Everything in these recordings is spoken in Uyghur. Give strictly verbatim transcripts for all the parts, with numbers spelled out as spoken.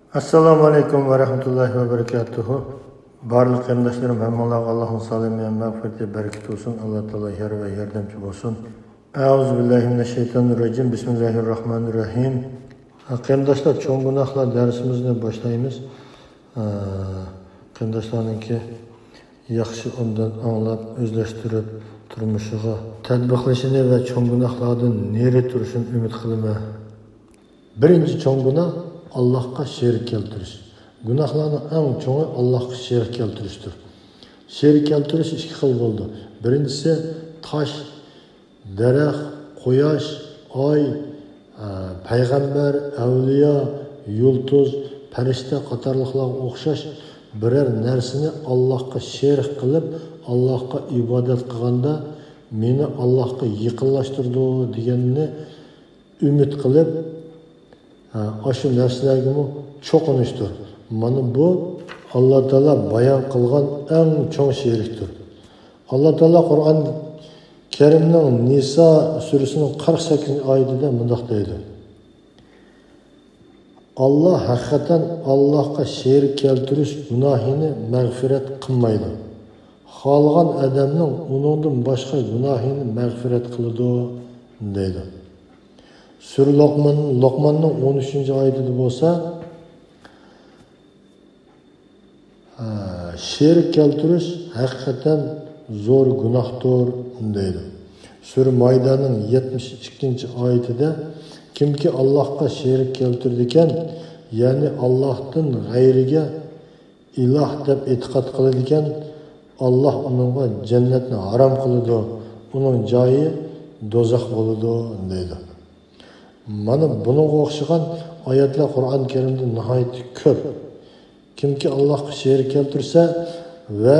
ئەسسالامۇ ئەلەيكۇم ۋە رەھمەتۇللاھى ۋە بەرىكاتۇھۇ. بارلىق قېرىنداشلارىم، ھەممىڭلارغا ئاللاھنىڭ سالامى، مەغپىرىتى، بەرىكىتى بولسۇن. ئاللا تائالا يار ۋە ياردەمچى بولسۇن. ئەئۇزۇ بىللاھى مىنەششەيتانىر راجىم. بىسمىللاھىر راھمانىر راھىم. قېرىنداشلار، چوڭ گۇناھلار دەرسىمىزنى باشلايمىز. ئە، قېرىنداشلارنىڭكى ياخشى ئوبدان ئاڭلاپ، ئۆزلەشتۈرۈپ، تۇرمۇشىغا تەتبىقلىشىنى ۋە چوڭ گۇناھلاردىن نېرى تۇرۇشىنى ئۈمىد قىلىمەن. بىرىنچى چوڭ گۇناھ، ئاللاھقا شېرىك كەلتۈرۈش. گۇناھلارنىڭ ئەڭ چوڭى ئاللاھقا شېرىك كەلتۈرۈشتۇر. شېرىك كەلتۈرۈش ئىككى خىل بولىدۇ. بىرىنچىسى، تاش، دەرەخ، قۇياش، ئاي، ئە، پەيغەمبەر، ئەۋلىيا، يۇلتۇز، پەرىشتە قاتارلىقلارغا ئوخشاش بىرەر نەرسىنى ئاللاھقا شېرىك قىلىپ، ئاللاھقا ئىبادەت قىلغاندا مېنى ئاللاھقا يېقىنلاشتۇرىدۇ دېگەننى ئۈمىد قىلىپ، ھە، ئاشۇ نەرسىلەرگىمۇ چوقۇنۇشتۇر. مانا بۇ ئاللا تائالا بايان قىلغان ئەڭ چوڭ شېرىكتۇر. ئاللا تائالا قۇرئان كەرىمنىڭ نىسا سۈرىسىنىڭ قىرىق سەككىزىنچى ئايىتىدە مۇنداق دەيدۇ: ئاللا ھەقىقەتەن ئاللاھقا شېرىك كەلتۈرۈش گۇناھىنى مەغپىرەت قىلمايدۇ. خالىغان ئادەمنىڭ ئۇنىڭدىن باشقا گۇناھىنى مەغپىرەت قىلىدۇ، دەيدۇ. سۈرە لوقمان، لوقماننىڭ ئون ئۈچىنچى ئايىتىدە بولسا، ھە، شېرىك كەلتۈرۈش ھەقىقەتەن زور گۇناھتۇر، دەيدۇ. سۈرە مائىدەنىڭ يەتمىش ئىككىنچى ئايىتىدە، كىمكى ئاللاھقا شېرىك كەلتۈرىدىكەن، يەنى ئاللاھتىن غەيرىگە ئىلاھ دەپ ئېتىقاد قىلىدىكەن، ئاللاھ ئۇنىڭغا جەننەتنى ھارام قىلىدۇ، ئۇنىڭ جايى دوزاخ بولىدۇ، دەيدۇ. مانا بۇنىڭغا ئوخشىغان ئايەتلەر قۇرئان كەرىمدە ناھايىتى كۆپ. كىمكى ئاللاھقا شېرىك كەلتۈرسە ۋە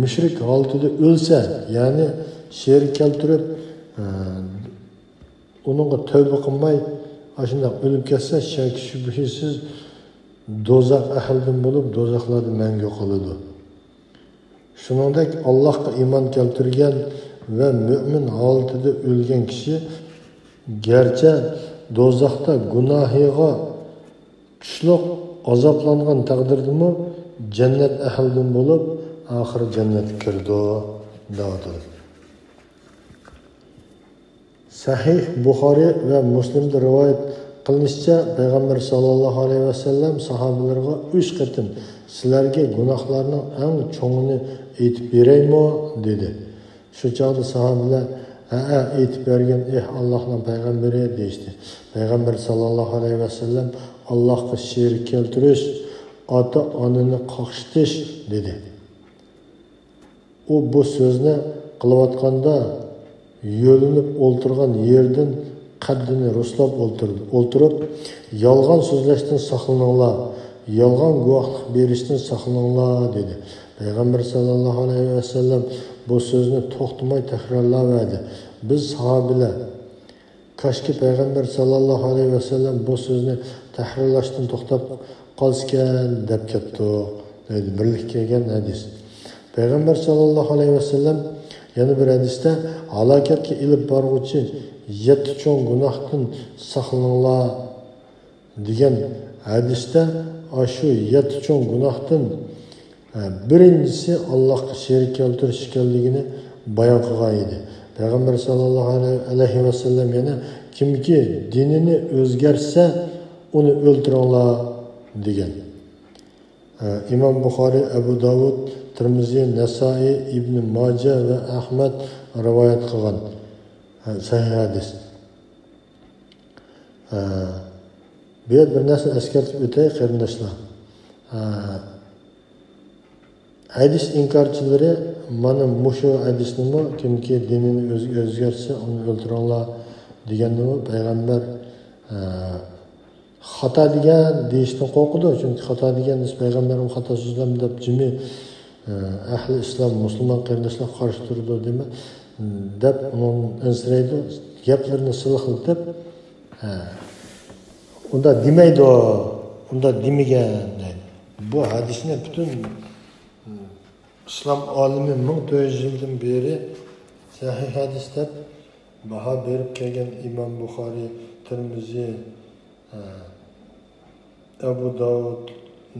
مۇشرىك ھالىتىدە ئۆلسە، يەنى شېرىك كەلتۈرۈپ، ئە، ئۇنىڭغا تەۋبە قىلماي، ئاشۇنداق ئۆلۈپ كەتسە، شەك-شۈبھىسىز دوزاخ ئەھلىدىن بولۇپ، دوزاخلاردا مەڭگۈ قالىدۇ. شۇنىڭدەك، ئاللاھقا ئىمان كەلتۈرگەن ۋە مۆمىن ھالىتىدە ئۆلگەن كىشى گەرچە دوزاختا گۇناھىغا كۈچلۈك ئازابلانغان تەقدىردىمۇ، جەننەت ئەھلىدىن بولۇپ، ئاخىرى جەننەتكە كىرىدۇ، دەۋاتىدۇ. سەھىھ بۇخارى ۋە مۇسلىمدا رىۋايەت قىلىنىشىچە، پەيغەمبەر ساللاللاھۇ ئەلەيھى ۋەسەللەم ساھابىلىرىغا ئۈچ قېتىم، «سىلەرگە گۇناھلارنىڭ ئەڭ چوڭىنى ئېيتىپ بېرەيمۇ؟» دېدى. شۇ چاغدا ساھابىلەر، «ھەئە، ئېيتىپ بەرگىن، ئېھ ئاللاھنىڭ پەيغەمبىرى» دېيىشتى. پەيغەمبەر ساللاللاھۇ ئەلەيھى ۋەسەللەم، «ئاللاھقا شېرىك كەلتۈرۈش، ئاتا-ئانىنى قاقشىتىش» دېدى. ئۇ بۇ سۆزنى قىلىۋاتقاندا، يۆلىنىپ ئولتۇرغان يېرىدىن قەددىنى رۇسلاپ ئولتۇردى، ئولتۇرۇپ، «يالغان سۆزلەشتىن ساقلىنىڭلار، يالغان گۇۋاھلىق بېرىشتىن ساقلىنىڭلار» دېدى. پەيغەمبەر ساللاللاھۇ ئەلەيھى ۋەسەللەم بۇ سۆزنى توختىماي تەكرارلاۋەردى. بىز ساھابىلەر، «كاشكى پەيغەمبەر ساللاللاھۇ ئەلەيھى ۋەسەللەم بۇ سۆزنى تەھرىرلاشتىن توختاپ قالسىكەن» دەپ كەتتۇق، دەيدۇ. بىرلىككە كەلگەن ھەدىس. پەيغەمبەر ساللاللاھۇ ئەلەيھى ۋەسەللەم يەنە بىر ھەدىستە، «ھالاكەتكە ئېلىپ بارغۇچى يەتتە چوڭ گۇناھتىن ساقلىنىڭلار» دېگەن ھەدىستە ئاشۇ يەتتە چوڭ گۇناھتىن، ھە، بىرىنچىسى ئاللاھقا شېرىك كەلتۈرۈش ئىكەنلىكىنى بايان قىلغان ئىدى. پەيغەمبەر ساللاللاھۇ ئەلەيھى ۋەسەللەم يەنە، «كىمكى دىنىنى ئۆزگەرتسە، ئۇنى ئۆلتۈرۈڭلار» دېگەن. ھە، ئىمام بۇخارى، ئەبۇ داۋۇد، تىرمىزى، نەسائىي، ئىبنى ماجە ۋە ئەھمەد رىۋايەت قىلغان. ھە، سەھىھ ھەدىس. ھە، بۇ يەردە بىر نەرسىنى ئەسكەرتىپ ئۆتەي، قېرىنداشلار. ھە، ھەدىس ئىنكارچىلىرى مانا مۇشۇ ھەدىسنىمۇ، «كىمكى دىنىنى ئۆز-، ئۆزگەرتسە، ئۇنى ئۆلتۈرۈڭلار» دېگەننىمۇ پەيغەمبەر، ھە، خاتا دېگەن دېيىشتىن قورقىدۇ. چۈنكى خاتا دېگەن، «بىز پەيغەمبەرمۇ خاتا سۆزلەمدۇ» دەپ جىمى، ئە، ئەھلى ئىسلام، مۇسۇلمان قېرىنداشلار قارشى تۇرىدۇ دېمە، دەپ ئۇنىڭدىن ئەنسىرەيدۇ. گەپلىرىنى سىلىقلىتىپ، ھە، «ئۇنداق دېمەيدۇ، ئۇنداق دېمىگەن» دەيدۇ. بۇ ھەدىسنى پۈتۈن ئىسلام ئالىمى مىڭ تۆت يۈز يىلدىن بېرى سەھىھ ھەدىس دەپ باھا بېرىپ كەلگەن ئىمام بۇخارى، تىرمىزى، ھە، ئەبۇ داۋۇد،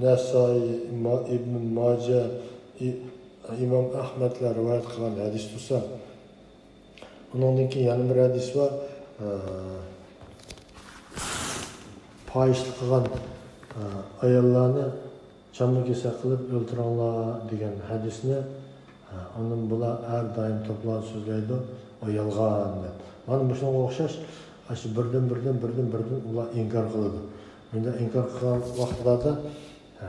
نەسائىي، ئىما-، ئىبن ماجە، ئى-، ئىمام ئەھمەدلەر رىۋايەت قىلغان ھەدىس تۇرسا، ئۇنىڭدىن كېيىن يەنە بىر ھەدىس بار. ئە، پاھىشلىق قىلغان، ئە، ئاياللارنى چامما كېسەك قىلىپ ئۆلتۈرۈڭلار دېگەن ھەدىسنى، ئە، ئاندىن بۇلار ھەر دائىم توپلانىپ سۆزلەيدۇ، ئۇ يالغان دەپ. مانا مۇشۇنىڭغا ئوخشاش، ئاشۇ بىردىن، بىردىن، بىردىن، بىردىن ئۇلار ئىنكار قىلىدۇ. مۇنداق ئىنكار قىلغان ۋاقىتلاردا، ئە،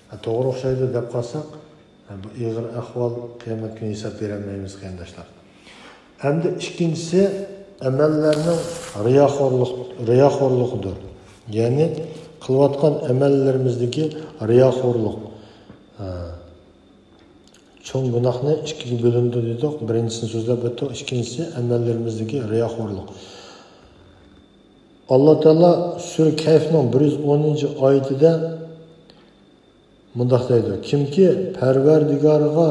ئە، توغرا ئوخشايدۇ دەپ قالساق، ئە، بۇ ئېغىر ئەھۋال، قىيامەت كۈنى ھېساب بېرەلمەيمىز، قېرىنداشلار. ئەمدى ئىككىنچىسى، ئەمەللەرنىڭ رىياخورلۇق، رىياخورلۇقىدۇر. يەنى قىلىۋاتقان ئەمەللىرىمىزدىكى رىياخورلۇق. ئە، چوڭ گۇناھنى ئىككىگە بۆلۈنىدۇ دېدۇق. بىرىنچىسىنى سۆزلەپ ئۆتتۇق، ئىككىنچىسى ئەمەللىرىمىزدىكى رىياخورلۇق. ئاللا تائالا سۈرە كەھفنىڭ بىر يۈز ئونىنچى ئايىتىدە مۇنداق دەيدۇ: كىمكى پەرۋەردىگارىغا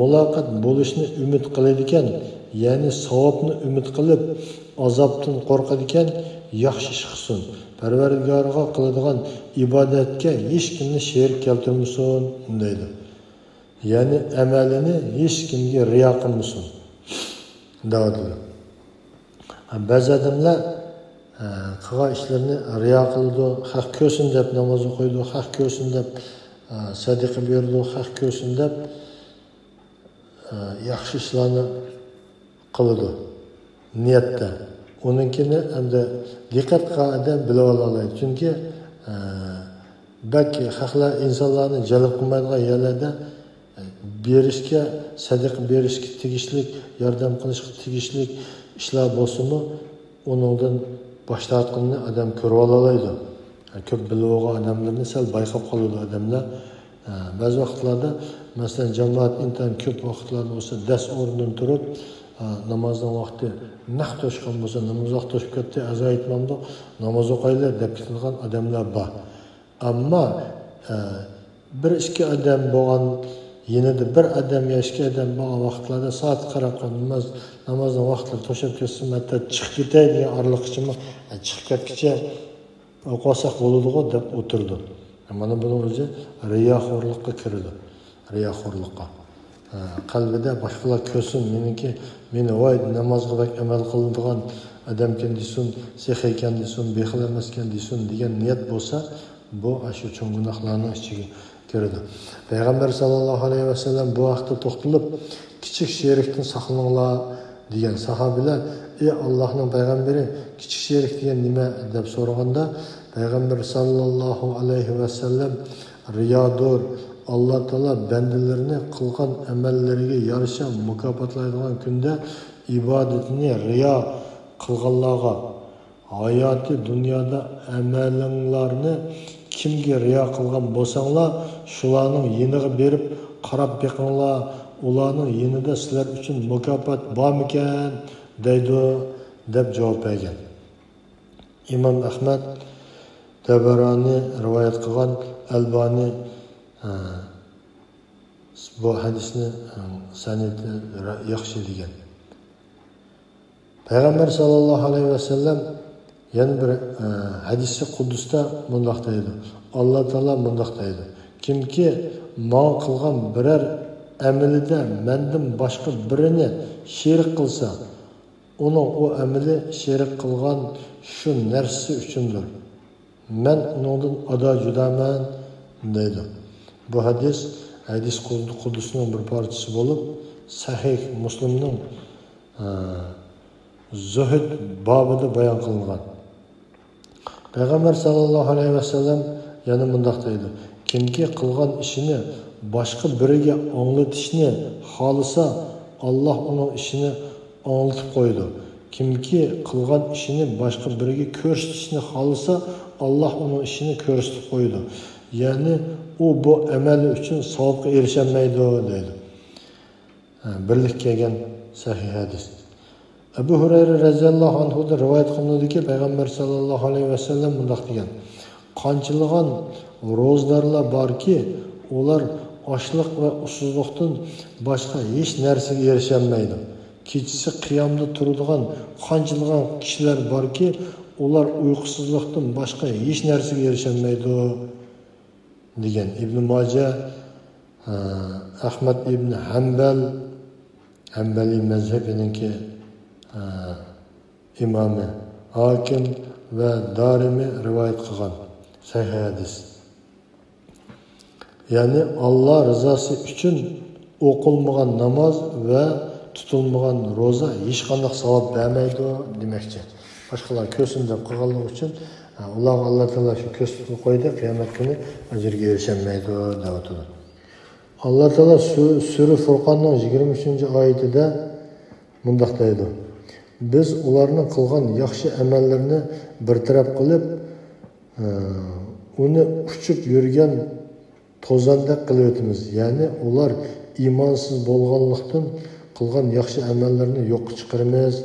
مۇلاقات بولۇشنى ئۈمىد قىلىدىكەن، يەنى ساۋابنى ئۈمىد قىلىپ، ئازابتىن قورقىدىكەن، ياخشى ئىش قىلسۇن. پەرۋەردىگارىغا قىلىدىغان ئىبادەتكە ھېچكىمنى شېرىك كەلتۈرمىسۇن، دەيدۇ. يەنى ئەمەلىنى ھېچكىمگە رىيا قىلمىسۇن، دەۋاتىدۇ. بەزى ئادەملەر، ئە، قىلغان ئىشلىرىنى رىيا قىلىدۇ، خەق كۆرسۇن دەپ ناماز ئوقۇيدۇ، خەق كۆرسۇن دەپ، ئە، سەدىقە بېرىدۇ، خەق كۆرسۇن دەپ، ئە، ياخشى ئىشلارنى قىلىدۇ نىيەتتە. ئۇنىڭكىنى ئەمدى دىققەت قىلغان ئادەم بىلىۋالالايدۇ. چۈنكى، ئە، بەك خەقلەر، ئىنسانلارنى جەلپ قىلمايدىغان يەرلەردە، ئە، بېرىشكە، سەدىقە بېرىشكە تېگىشلىك، ياردەم قىلىشقا تېگىشلىك ئىشلار بولسىمۇ، ئۇنىڭدىن باش تارتقىنىنى ئادەم كۆرۈۋالالايدۇ. كۆپ بىلىۋالغان ئادەملەرنى سەل بايقاپ قالىدۇ ئادەملەر. ئە، بەزى ۋاقىتلاردا، مەسىلەن، جامائەت ئىنتايىن كۆپ ۋاقىتلاردا بولسا، دەس ئورنىدىن تۇرۇپ، ئە، نامازنىڭ ۋاقتى نەق توشقان بولسا، ناماز ۋاقتى توشۇپ كەتتى، ئەزان ئېيتمامدۇق، ناماز ئوقايلى دەپ كېتىدىغان ئادەملەر بار. ئەمما، ئە، بىر ئىككى ئادەم بولغان، يېنىدا بىر ئادەم يا ئىككى ئادەم بولغان ۋاقىتلاردا سائەتكە قاراپ ناماز، نامازنىڭ ۋاقىتلىرى توشۇپ كەتسۇن، ھەتتا چىقىپ كېتەي دېگەن ئارىلىققىچىمۇ، ئە، چىقىپ كەتكۈچە ئوقۇۋالساق بولىدىغۇ دەپ ئولتۇرىدۇ. مانا بۇنىڭ ئۆزى رىياخورلۇققا كىرىدۇ. رىياخورلۇققا. ھە، قەلبىدە باشقىلار كۆرسۇن، مېنىڭكى، مېنى ۋاي نامازغا بەك ئەمەل قىلىدىغان ئادەمكەن دېسۇن، سېخىيكەن دېسۇن، بېخىل ئەمەسكەن دېسۇن دېگەن نىيەت بولسا، بۇ ئاشۇ چوڭ گۇناھلارنىڭ ئىچىگە كىرىدۇ. پەيغەمبەر ساللاللاھۇ ئەلەيھى ۋەسەللەم بۇ ھەقتە توختىلىپ، كىچىك شېرىكتىن ساقلىنىڭلار دېگەن. ساھابىلەر، ئى ئاللاھنىڭ پەيغەمبىرى، كىچىك شېرىك دېگەن نېمە؟ دەپ سورىغاندا، پەيغەمبەر ساللاللاھۇ ئەلەيھى ۋەسەللەم، رىيادۇر. ئاللا تائالا بەندىلىرىنى قىلغان ئەمەللىرىگە يارىشا مۇكاپاتلايدىغان كۈندە ئىبادىتىنى رىيا قىلغانلارغا، ھاياتى دۇنيادا ئەمەلىڭلارنى كىمگە رىيا قىلغان بولساڭلار، شۇلارنىڭ يېنىغا بېرىپ قاراپ بېقىڭلار، ئۇلارنىڭ يېنىدا سىلەر ئۈچۈن مۇكاپات بارمىكەن؟ دەيدۇ، دەپ جاۋاب بەرگەن. ئىمام ئەھمەد، تەبەرانى رىۋايەت قىلغان، ئەلبانى، ئە، بۇ ھەدىسنى، ئە، سەنىدى ياخشى دېگەن. پەيغەمبەر ساللاللاھۇ ئەلەيھى ۋەسەللەم يەنە بىر، ئە، ھەدىسى قۇدسىدا مۇنداق دەيدۇ. ئاللا تائالا مۇنداق دەيدۇ: كىمكى ماڭا قىلغان بىرەر ئەمىلىدە مەندىن باشقا بىرىنى شېرىك قىلسا، ئۇنىڭ ئۇ ئەمىلى شېرىك قىلغان شۇ نەرسىسى ئۈچۈندۇر. مەن ئۇنىڭدىن ئادا جۇدامەن، دەيدۇ. بۇ ھەدىس، ھەدىس قۇد-، قۇدسىنىڭ بىر پارچىسى بولۇپ، سەھىھ مۇسلىمنىڭ، ئە، زۇھد بابىدا بايان قىلىنغان. پەيغەمبەر ساللاللاھۇ ئەلەيھى ۋەسەللەم يەنە مۇنداق دەيدۇ: كىمكى قىلغان ئىشىنى باشقا بىرىگە ئاڭلىتىشنى خالىسا، ئاللا ئۇنىڭ ئىشىنى ئاڭلىتىپ قويىدۇ. كىمكى قىلغان ئىشىنى باشقا بىرىگە كۆرسىتىشنى خالىسا، ئاللا ئۇنىڭ ئىشىنى كۆرسىتىپ قويىدۇ. يەنى ئۇ بۇ ئەمەلى ئۈچۈن ساۋابقا ئېرىشەلمەيدۇ، دەيدۇ. ھە، بىرلىككە كەلگەن سەھىھ ھەدىس. ئەبۇ ھۇرەيرە رەزىياللاھۇ ئەنھۇدىن رىۋايەت قىلىنىدۇكى، پەيغەمبەر ساللاللاھۇ ئەلەيھى ۋەسەللەم مۇنداق دېگەن: قانچىلىغان روزىدارلار باركى، ئۇلار ئاچلىق ۋە ئۇسسۇزلۇقتىن باشقا ھېچ نەرسىگە ئېرىشەلمەيدۇ. كېچىسى قىيامدا تۇرىدىغان قانچىلىغان كىشىلەر باركى، ئۇلار ئۇيقۇسىزلىقتىن باشقا ھېچ نەرسىگە ئېرىشەلمەيدۇ، دېگەن. ئىبن ماجە، ئە، ئەخمەت ئىبن ھەمبەل، ھەمبەلىي مەزھىپىنىڭكى، ئە، ئىمامى، ھاكىم ۋە دارىمى رىۋايەت قىلغان سەھىھ ھەدىس. يەنى ئاللا رىزاسى ئۈچۈن ئوقۇلمىغان ناماز ۋە تۇتۇلمىغان روزا ھېچقانداق ساۋاب بەرمەيدۇ دېمەكچى. باشقىلار كۆرسۇن دەپ قىلغانلىقى ئۈچۈن، ھە، ئۇلارغا ئاللا تائالا شۇ كۆرسىتىپ قويدى، قىيامەت كۈنى ئەجىرگە ئېرىشەلمەيدۇ دەۋاتىدۇ. ئاللا تائالا سۈ-، سۈرە فۇرقاننىڭ يىگىرمە ئۈچىنچى ئايىتىدە مۇنداق دەيدۇ: بىز ئۇلارنىڭ قىلغان ياخشى ئەمەللىرىنى بىر تەرەپ قىلىپ، ئۇنى ئۇچۇپ يۈرگەن توزاندەك قىلىۋېتىمىز. يەنى ئۇلار ئىمانسىز بولغانلىقتىن قىلغان ياخشى ئەمەللىرىنى يوققا چىقىرىمىز،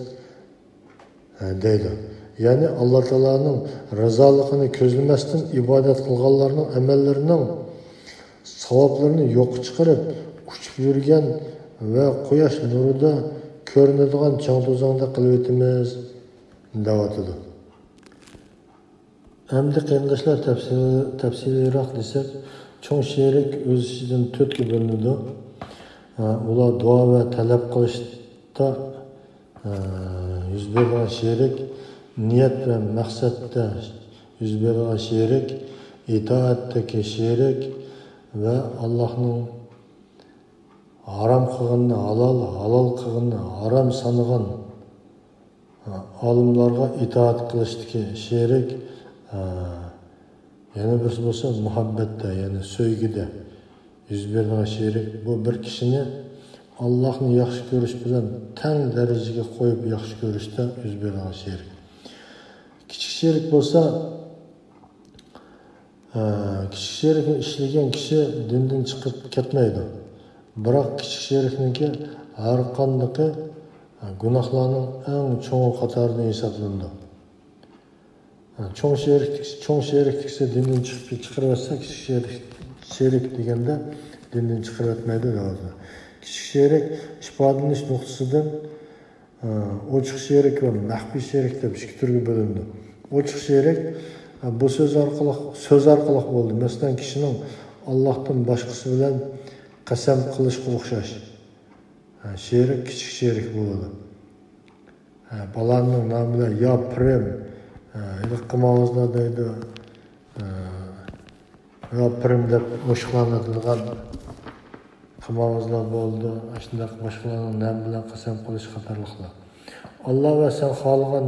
دەيدۇ. يەنى ئاللا تائالانىڭ رىزالىقىنى كۆزلىمەستىن ئىبادەت قىلغانلارنىڭ ئەمەللىرىنىڭ ساۋابلىرىنى يوققا چىقىرىپ، ئۇچۇپ يۈرگەن ۋە قۇياش نۇرىدا كۆرۈنىدىغان چاڭ توزاندەك قىلىۋېتىمىز، دەۋاتىدۇ. ئەمدى قېرىنداشلار، تەپسىل-، تەپسىلىيراق دېسەك، چوڭ شېرىك ئۆز ئىچىدىن تۆتكە بۆلۈنىدۇ. ئە، ئۇلار دۇئا ۋە تەلەپ قىلىشتا، ئە، يۈز بېرىدىغان شېرىك، نىيەت ۋە مەقسەتتە يۈز بېرىدىغان شېرىك، ئىتائەتتىكى شېرىك ۋە ئاللاھنىڭ ھارام قىلغىنىنى ھالال، ھالال قىلغىنىنى ھارام سانىغان ئالىملارغا ئىتائەت قىلىشتىكى شېرىك، ئە، يەنە بىرسى بولسا مۇھەببەتتە، يەنى سۆيگۈدە يۈز بېرىدىغان شېرىك. بۇ بىر كىشىنى ئاللاھنى ياخشى كۆرۈش بىلەن تەڭ دەرىجىگە قويۇپ ياخشى كۆرۈشتە يۈز بېرىدىغان شېرىك. كىچىك شېرىك بولسا، ئە، كىچىك شېرىكنى ئىشلىگەن كىشى دىندىن چىقىپ كەتمەيدۇ. بىراق كىچىك شېرىكنىڭكى ھەر قاندىقى، ئە، گۇناھلارنىڭ ئەڭ چوڭى قاتارىدىن ھېسابلىنىدۇ. ئە، چوڭ شېرىك، چوڭ شېرىكتىكىسى دىندىن چىقىپ، چىقىرىۋەتسە، كىچىك شېرىك، شېرىك دېگەندە دىندىن چىقىرىۋەتمەيدۇ دەۋاتىدۇ. كىچىك شېرىك ئىپادىلىنىش نۇقتىسىدىن ئوچۇق شېرىك ۋە مەخپىي شېرىك دەپ ئىككى تۈرگە بۆلۈنىدۇ. ئوچۇق شېرىك، بۇ سۆز ئارقىلىق، سۆز ئارقىلىق بولىدۇ. مەسىلەن، كىشىنىڭ ئاللاھتىن باشقىسى بىلەن قەسەم قىلىشقا ئوخشاش. شېرىك، كىچىك شېرىك بولىدۇ. پالاننىڭ نامى بىلەن يا پىرىم، ھېلىقى قىمارۋازلار دەيدۇ، يا پىرىم دەپ ئوشۇقلانىدىغان قىمارۋازلار بولىدۇ. ئاشۇنداق باشقىلارنىڭ نامى بىلەن قەسەم قىلىش قاتارلىقلار. ئاللا ۋە سەن خالىغان،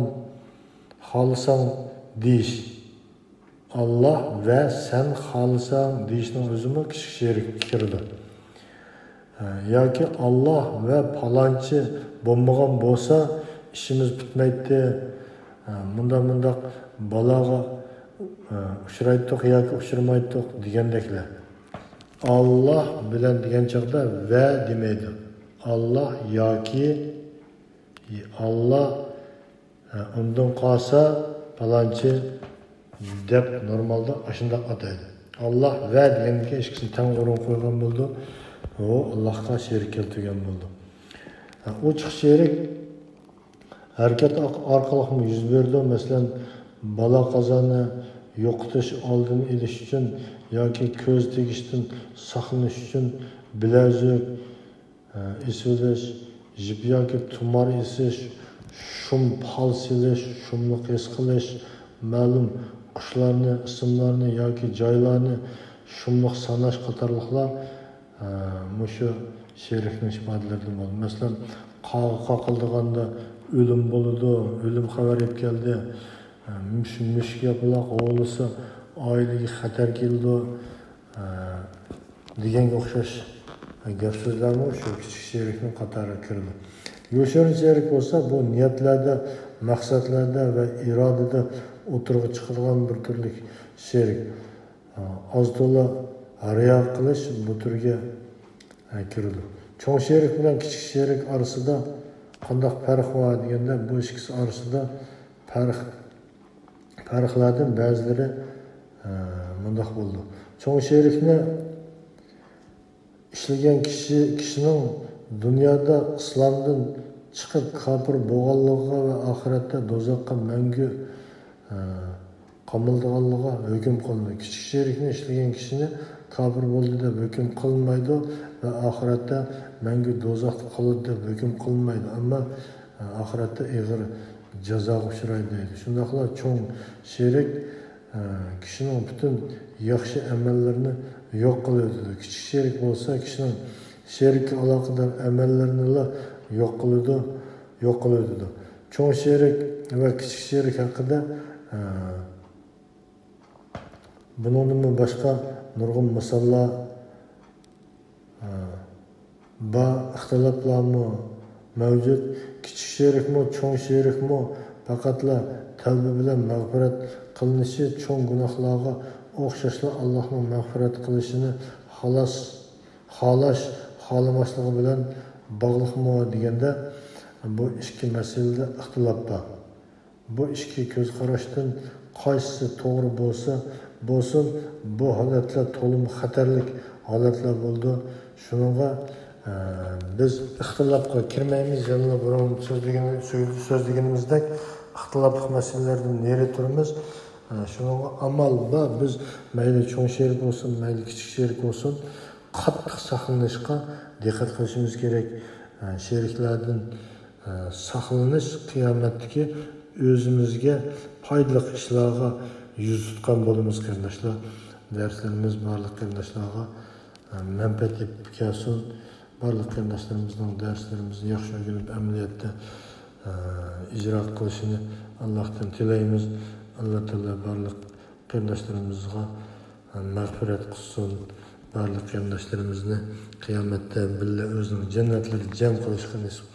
خالىساڭ دېيىش. ئاللا ۋە سەن خالىساڭ دېيىشنىڭ ئۆزىمۇ كىچىك شېرىككە كىرىدۇ. ياكى ئاللا ۋە پالانچى بولمىغان بولسا، ئىشىمىز پۈتمەيتتى. مۇنداق، مۇنداق بالاغا ئۇچرايتتۇق ياكى ئۇچرىمايتتۇق دېگەندەكلەر. ئاللا بىلەن دېگەن چاغدا ۋە دېمەيدۇ. ئاللا ياكى ئاللا، ئۇندىن قالسا پالانچى دەپ نورمالدا ئاشۇنداق ئاتايدۇ. ئاللا ۋە دېگەندىن كېيىن ئىككىسىنى تەڭ ئورۇن قويغان بولىدۇ. ئۇ ئاللاھقا شېرىك كەلتۈرگەن بولىدۇ. ئوچۇق شېرىك ھەرىكەت ئارق-، ئارقىلىقمۇ يۈز بېرىدۇ. مەسىلەن، بالا قازانى يوقىتىش، ئالدىنى ئېلىش ئۈچۈن ياكى كۆز تېگىشتىن ساقلىنىش ئۈچۈن بىلەزۈك، ئە، ئېسىۋېلىش، يىپ ياكى تۇمار ئېسىش، شۇم پال سېلىش، شۇملۇق ھېس قىلىش، مەلۇم قۇشلارنى، ئىسىملارنى ياكى جايلارنى شۇملۇق ساناش قاتارلىقلار، ئە، مۇشۇ شېرىكنىڭ ئىپادىلىرىدىن بولىدۇ. مەسىلەن، قاغا قاقىلدىغاندا ئۆلۈم بولىدۇ، ئۆلۈم خەۋەر يەپ كەلدى. ئە، مۈش-، مۈشۈك ياپىلاق ھوۋلىسا ئائىلىگە خەتەر كېلىدۇ. ئە، دېگەنگە ئوخشاش گەپ سۆزلەرمۇ شۇ كىچىك شېرىكنىڭ قاتارىغا كىرىدۇ. يوشۇرۇن شېرىك بولسا، بۇ نىيەتلەردە، مەقسەتلەردە ۋە ئىرادىدە ئوتتۇرىغا چىقىدىغان بىر تۈرلۈك شېرىك. ئاز تولا رىيا قىلىش بۇ تۈرگە كىرىدۇ. چوڭ شېرىك بىلەن كىچىك شېرىك ئارىسىدا قانداق پەرق بار دېگەندە، بۇ ئىككىسى ئارىسىدا پەرق، پەرقلەردىن بەزىلىرى، ئە، مۇنداق بولىدۇ. چوڭ شېرىكنى ئىشلىگەن كىشى، كىشىنىڭ دۇنيادا ئىسلامدىن چىقىپ كاپىر بولغانلىقىغا ۋە ئاخىرەتتە دوزاخقا مەڭگۈ، قامىلىدىغانلىقىغا ھۆكۈم قىلىنىدۇ. كىچىك شېرىكنى ئىشلىگەن كىشىنى كاپىر بولدى دەپ ھۆكۈم قىلىنمايدۇ ۋە ئاخىرەتتە مەڭگۈ دوزاختا قالىدۇ دەپ ھۆكۈم قىلىنمايدۇ، ئەمما ئاخىرەتتە ئېغىر جازاغا ئۇچرايدۇ دەيدۇ. شۇنداقلا چوڭ شېرىك كىشىنىڭ پۈتۈن ياخشى ئەمەللىرىنى يوق قىلىۋېتىدۇ. كىچىك شېرىك بولسا كىشىنىڭ شېرىككە ئالاقىدار ئەمەللىرىنىلا يوق قىلىدۇ، يوق قىلىۋېتىدۇ. چوڭ شېرىك ۋە كىچىك شېرىك ھەققىدە، ئە، بۇنىڭدىنمۇ باشقا نۇرغۇن مىساللار، ئە، بار، ئىختىلاپلارمۇ مەۋجۇت. كىچىك شېرىكمۇ، چوڭ شېرىكمۇ پەقەتلا تەۋبە بىلەن مەغپىرەت قىلىنىشى، چوڭ گۇناھلارغا ئوخشاشلا ئاللاھنىڭ مەغپىرەت قىلىشىنى خالاس، خالاش، خالىماسلىقى بىلەن باغلىقمۇ دېگەندە، بۇ ئىككى مەسىلىدە ئىختىلاپ بار. بۇ ئىككى كۆز قاراشتىن قايسىسى توغرا بولسا بولسۇن، بۇ ھالەتلەر تولىمۇ خەتەرلىك ھالەتلەر بولىدۇ. شۇنىڭغا، ئە، بىز ئىختىلاپقا كىرمەيمىز، يەنىلا بۇرۇن سۆزلىگىنى-، سۆزلىگىنىمىزدەك ئىختىلاپلىق مەسىلىلەردىن نېرى تۇرىمىز. ئە، شۇنىڭغا ئامال بار، بىز مەيلى چوڭ شېرىك بولسۇن، مەيلى كىچىك شېرىك بولسۇن، قاتتىق ساقلىنىشقا دىققەت قىلىشىمىز كېرەك. ئە، شېرىكلەردىن ساقلىنىش قىيامەتتىكى ئۆزىمىزگە پايدىلىق ئىشلارغا يۈز تۇتقان بولىمىز، قېرىنداشلار. دەرسلىرىمىز بارلىق قېرىنداشلارغا، ئە، مەنپەئەت ئېلىپ كەلسۇن. بارلىق قېرىنداشلىرىمىزنىڭ دەرسلىرىمىزنى ياخشى ئۆگىنىپ، ئەمەلىيەتتە، ئە، ئىجرا قىلىشىنى ئاللاھتىن تىلەيمىز. ئاللا تائالا بارلىق قېرىنداشلىرىمىزغا، ئە، مەغپىرەت قىلسۇن. بارلىق قېرىنداشلىرىمىزنى قىيامەتتە بىللە ئۆزىنىڭ جەننەتلىرىدە جەم قىلىشقا نېسىپ